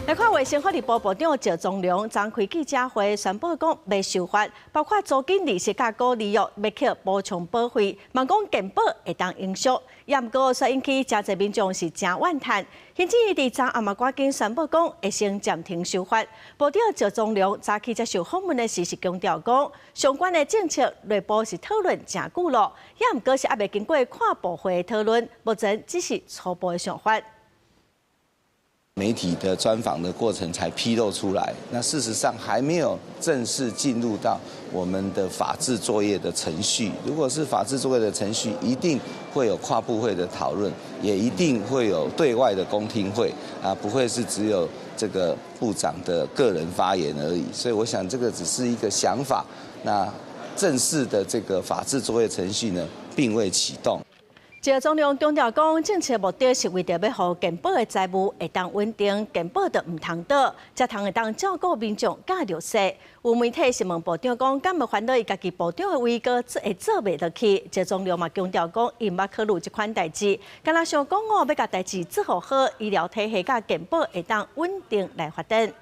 來看衛生福利部部長趙宗龍，昨開記者會宣布講欲修法，包括租金、利息佮股利約，欲去補充保費，嘛講健保會當永續。也毋過煞引起誠濟民眾是誠怨嘆。甚至伊佇昨暗嘛趕緊宣布講會先暫停修法。部長趙宗龍早起接受訪問的時是強調講，相關的政策內部是討論誠久咯，也毋過是猶未經過跨部會的討論，目前只是初步的想法。媒體的專訪的過程才披露出來，那事實上還沒有正式進入到我們的法制作業的程序。如果是法制作業的程序，一定會有跨部會的討論，也一定會有對外的公聽會，啊，不會是只有這個部長的個人發言而已。所以我想這個只是一個想法，那正式的這個法制作業程序呢，並未啟動。趙宗龍強調講，政策目的是為著欲予健保的財務會當穩定，健保就毋通倒，才通會當照顧民眾佮弱勢。有媒體是問部長講，敢會煩惱伊家己部長的位閣會做袂落去？趙宗龍嘛強調講，伊毋捌考慮這款代誌，敢若想講哦，欲共代誌做予好，醫療體系佮健保會當穩定來發展。